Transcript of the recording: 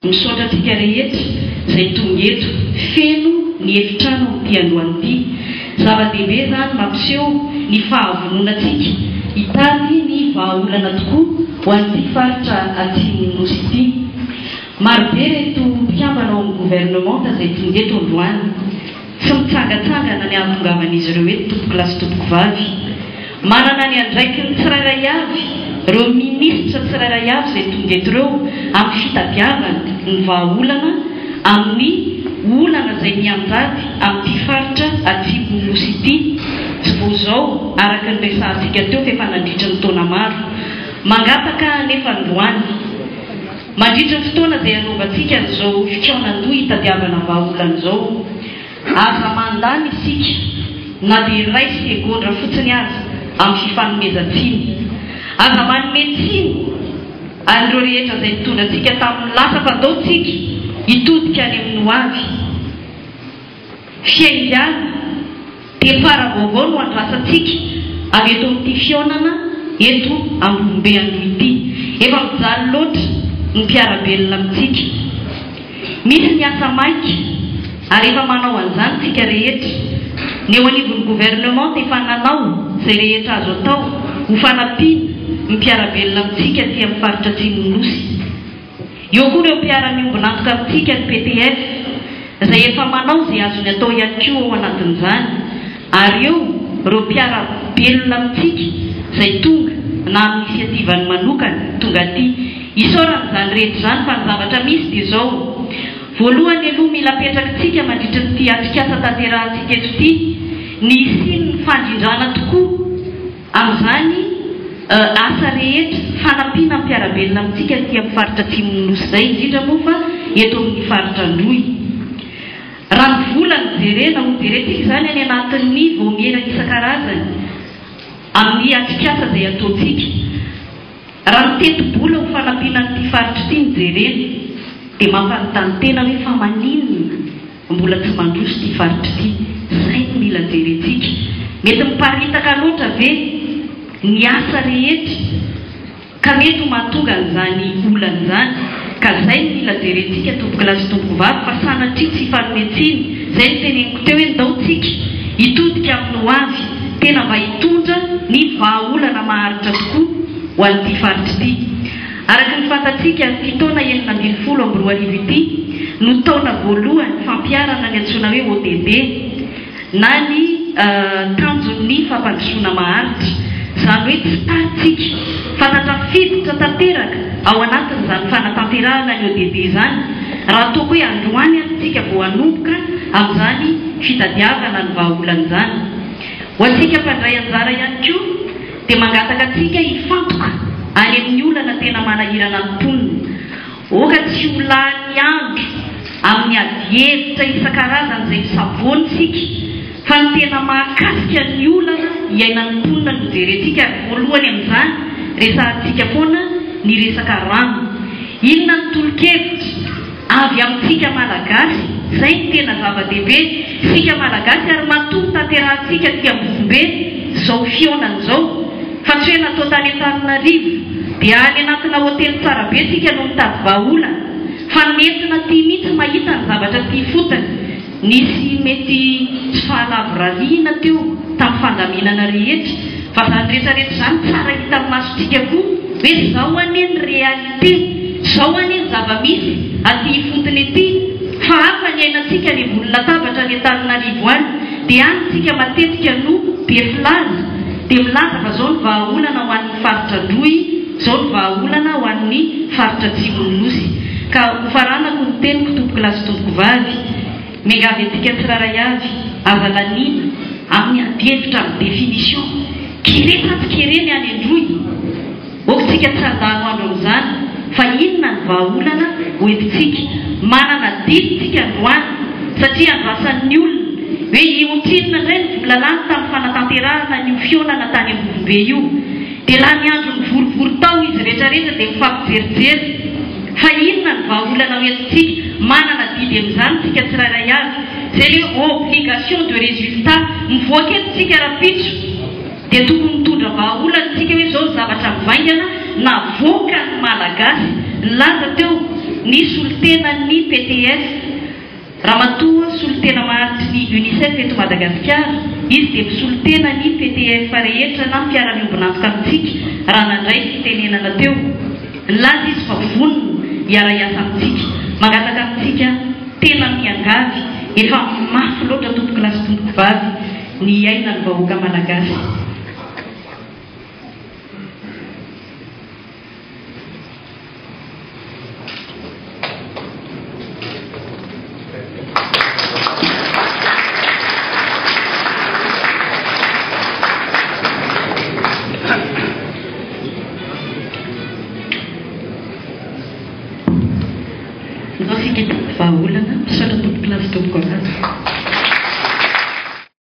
Misaotra antsika rehetra izay tonga eto. Feno ny efitrano amin'ity androany ity. Zava-dehibe izany mampiseho ny fahavononantsika hitady ny vahaolana tokoa ho an'ity faritra atsimon'ny Nosy ity. Marobe ireto mpikambana ao amin'ny governemanta izay tonga eto androany. Tsy mitsangatsangana ny hahatongavan'izy ireo eto tompokolahy sy tompokovavy. Manana ny andraikiny tsirairay avy ireo minisitra tsirairay avy izay tonga eto ireo amin'ny fitadiavana ny vahaolana amin'ny olana izay mianjady amin'ity faritra atsimon'ny Nosy ity. Tsy vao izao araka ny resahantsika teo fa efa nandritry ny taona maro. Mangataka anefa androany. Mandritra ny fotoana izay hanaovantsika an'izao fikaonandoha hitadiavana vahaolana izao, aza mandany isika na dia iray segondra fotsiny aza amin'ny fifanomezan-tsiny. Aza manome tsiny an'ireo rehetra izay nitondra antsika tamin'ny lasa fa ndao tsika hitodika any amin'ny ho avy. Fiaingàna, départ vaovao no andrasantsika avy eto amin'ity fihaonana eto Ambonibe anio ity. Efa mijaly loatra ny mpiara-belona amintsika. Misy ny asa maika ary efa manao an'izany isika rehetra. Ny eo anivon'ny gouvernement efa nanao izay rehetra azo atao ho fanampiana ny mpiara-belona amintsika aty amin'ny faritra atsimon'ny Nosy. Eo koa ireo mpiara-miombon'antoka amintsika, ny PTF, izay efa manao izay azony atao ihany koa ao anatin'izany, ary eo ireo mpiara-belona amintsika izay tonga na amin'ny initiative-ny manokana tonga aty. Isaorana izany rehetra izany fa ny zavatra misy dia izao, voalohany aloha mila apetrakitsika mandritra ity atrikasa tanterahantsika eto ity ny hisian'ny fandrindrana tokoa, Amin'izany asa rehetra fanampiana ny mpiara-belona amintsika aty amin'ny faritra atsimon'ny Nosy izay, indrindra moa fa eto amin'ny faritra Androy. Raha ny vola no jerena, ho jerentsika izany any anatin'ny vaomiera isan-karazany amin'ny atrikasa izay ataontsika. Raha ny tetibola ho fanampiana an'ity faritra ity no jerena dia mampanontany tena hoe fa maninona mbola tsy mandroso ity faritra ity? Izay no mila jerentsika. Mety miparitaka loatra ve ny asa rehetra ka mety ho mahatonga an'izany olana izany? Ka izay no mila jerentsika tompokolahy sy tompokovavy fa sanatria tsy hifanome tsiny. Izay no teneniko teo hoe ndao tsika hitodika amin'ny ho avy, tena mba hitondra ny vahaolana maharitra tokoa ho an'ity faritra ity. Araka ny fantatsika, ity taona 2016 ity no taona voalohany fampiharana ny antsoina hoe ODD na ny tanjon'ny fampandrosoana maharitra. Izany hoe tsy tatsika fa tafiditra tanteraka ao anatin'izany fanatanterahana ny ODD izany raha ataoko hoe androany ary tsika vao hanomboka amin'izany fitadiavana ny vahaolana izany. Ho antsika mpandray anjara ihany koa dia mangataka antsika hifantoka any amin'ny olana tena manahirana ny mponina. Aoka tsy ho lany andro amin'ny adihevitra isan-karazany izay misavoana isika fa ny tena mahakasika ny olana iainan'ny mponina no jerentsika ary voalohany amin'izany resahantsika foana ny resaka rano. Inona ny tolo-kevitra avy amintsika Malagasy? Izay no tena zava-dehibe. Isika Malagasy ary matoa tanterahantsika aty Ambovombe izao fihaonana izao fa tsy hoe natao tany Antananarivo dia any anatina hotely tsara be isika no mitady vahaolana fa nentina aty mihitsy mahita ny zavatra aty ifotony. Nisy mety tsy fahalavorariana teo tamin'ny fandaminana rehetra fa izany rehetra rehetra izany tsara hitan'ny masontsika koa hoe izao anie ny réalité, izao anie ny zava-misy aty ifotony aty fa hafa ny iainantsika any ambony latabatra any Antananarivo any dia any tsika matetika no be filaza dia milaza fa izao ny vahaolana ho an'ny faritra Androy, izao ny vahaolana ho an'ny faritra atsimon'ny Nosy. Ka hofaranako ny teniko tompokolahy sy tompokovavy, miangavy antsika tsirairay avy, aza laniana amin'ny adihevitra amin'ny définition, kere sa tsy kere ny any Androy? Ok tsika tsy handano andro amin'izany fa inona ny vahaolana ho entintsika? Manana adidy tsika androany satria andrasan'ny olona hoe hiotrinona indray ny vola lany tamin'ny fanatanterahana an'io fihaonana tany Ambovombe io. Dia lany andro nivorivory tao izy rehetrarehetra dia mifampijerijery. Fa inona ny vahaolana ho entintsika? Manana adidy amin'izany tsika tsirairay avy. Izay le hoe obligation de résultat. Mivoaka eto tsika rahampitso. Dia tokony mitondra vahaolana isika hoe izao ny zavatra mivaingana navoakan'ny Malagasy. Nilaza teo. ny solontenan'ny PTF, Ramatoa solontena maharitry ny Unicef eto Madagasikara, izy dia misolo tena ny PTF rehetra na mpiara-miombon'antoka amintsika raha nandray fitenenana teo. Nilaza izy fa vonona hiara-hiasa amintsika. Mangataka amintsika, tena miangavy, efa mafy loatra tompokolahy sy tompokovavy ny hiainan'ny vahoaka malagasy.